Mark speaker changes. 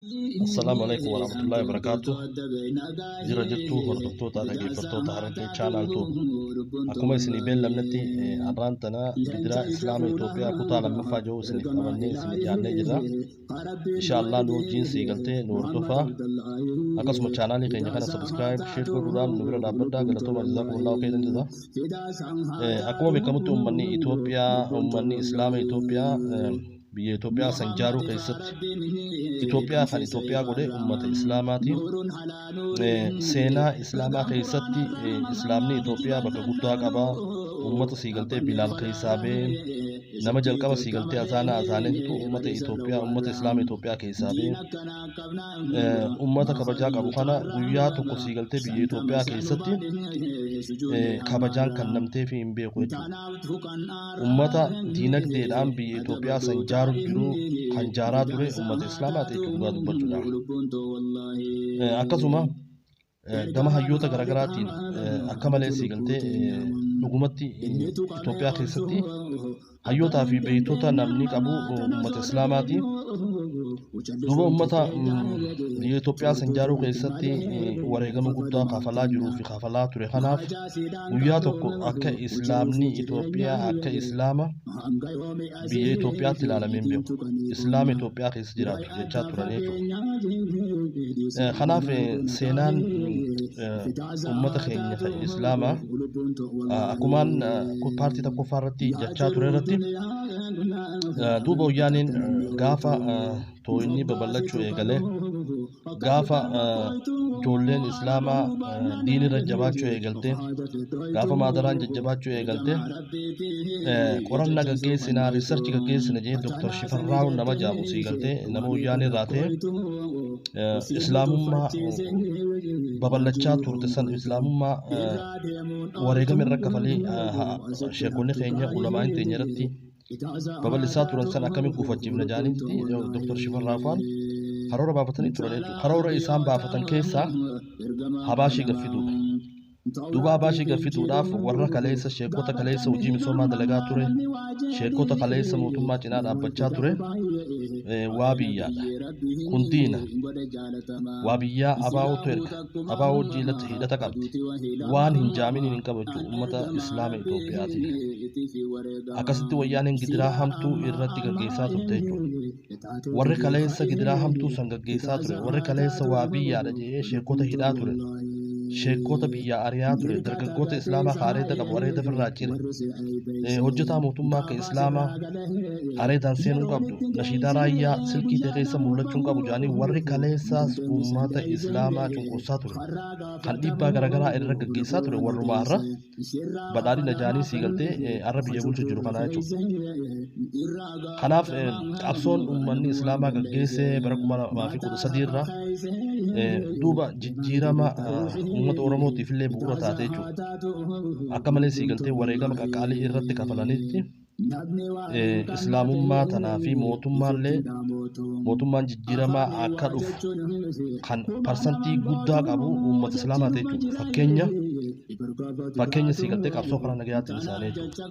Speaker 1: Assalaamu alaikum warahmatullahi wabarakatuh. Jira jirtuu hordoftoota dhaggeeffattoota Harargee Channel Tube. Akkuma isinii beellamnetti har'aan tana gidiraa Islaama Itoophiyaa kutaa lammaffaa jiru isiniif qabannee isin dhiyaannee jirra. Inshaallah nu wajjin sii galtee nu hordofaa. Akkasuma chaanaalii keenya kana subscribe, share godhuudhaan nu bira dhaabbadhaa. Galatooma jazakumullahu khairan jaza. Akkuma beekamutti uummanni Itoophiyaa, uummanni Islaama Itoophiyaa biyya Itoophiyaa san jaaruu keessatti Itoophiyaa kan Itoophiyaa godhe uummata Islaamaati. Seenaa Islaamaa keessatti Islaamni Itoophiyaa bakka guddaa qaba. Uummata siigaltee Bilaal keessaa ba'e nama jalqaba siigaltee azaanaa azaaneetu uummata Itoophiyaa uummata Islaama Itoophiyaa keessaa ba'e. Uummata kabajaa qabu kana guyyaa tokko siigaltee biyya Itoophiyaa keessatti kabajaan kan namteefi hin beeku jechuudha. Ummata diinagdeedhaan biyya Itoophiyaa san jaaru jiru kan jaaraa ture ummata Islaamaati jechuudha dhugaa dubbachuudhaaf. Akkasuma gama hayyoota garaagaraatiin akka malee sii galtee dhugumatti Itoophiyaa keessatti hayyootaa fi beektota namni qabu ummata Islaamaati. Duuba ummata biyya Itoophiyaa san jaaruu keessatti wareegama guddaa kafalaa jiruu fi kafalaa ture kanaaf guyyaa tokko akka Islaamni Itoophiyaa akka Islaama biyya Itoophiyaatti ilaalamee hin beeku. Islaama Itoophiyaa keessa jiraatu jechaa turan jechuudha. Kanaaf seenaan ummata keenya kan Islaamaa akkumaan paartii tokkoffaa irratti jechaa ture irratti duuba wayyaaneen gaafa too'inni babal'achuu eegale gaafa ijoolleen Islaamaa diinirra jabaachuu eegalte gaafa maadaraan jajjabaachuu eegalte qorannaa gaggeessinaa riisarchi gaggeessina jee Dr. Shifarraaw nama jaamu sii galtee nama wayyaanee irraa ta'e Islaamummaa babal'achaa turte san Islaamummaa wareegama irra kafalee sheekonni keenya ulamaa'in teenya irratti babal'isaa turan san akkamiin gufachiifna jaanitti Dr. Shifarraa faan karoora baafatanii turan jechuudha. Karoora isaan baafatan keessaa Habaashii gaffiduudha. Duuba Habaashii gaffiduudhaaf warra kaleessa sheekota kaleessa hojii misoomaa dalagaa ture, sheekota kaleessa mootummaa cinaa dhaabbachaa ture waa biyyaadha. Kun diina. Waa biyyaa abaa'ootu erga. Abaa'oo hojii hidhata qabdi. Waan hin jaaminiin hin qabu jechuudha uummata Islaama Itoophiyaatiif. Akkasitti wayyaaneen gidiraa hamtuu irratti gaggeessaa turte jechuudha. Warri kaleessa gidiraa hamtuu san gaggeessaa ture, warri kaleessa waa biyyaadha jedhee sheekota hidhaa ture, sheekota biyyaa ari'aa ture, dargaggoota Islaamaa ka areeda qabu areeda firraa cire, hojjetaa mootummaa ka Islaamaa areedaan seenuu qabdu, nashiidaa raayyaa silkii ta'e keessa mul'achuu hin qabu jedhanii warri kaleessaas uummata Islaamaa cunqursaa ture, kan dhiibbaa garaagaraa irra gaggeessaa ture warruma har'a badhaadhina jaanii sii galtee har'a biyya bulchu jiru kanaa jechuudha. Kanaaf qabsoon uummanni Islaamaa gaggeesse bara 2013 irraa duuba jijjiirama uummata Oromootiif illee bu'uura taate jechuudha. Akka malee sii galtee wareegama qaqqaalii irratti kafalanitti Islaamummaa tanaa fi mootummaallee mootummaan jijjiiramaa akka dhufu kan parsantii guddaa qabu uummata Islaamaa ta'e jechuudha. Fakkeenya fakkeenya sii galtee qabsoo karaa nagayaatiin isaanii jechuudha.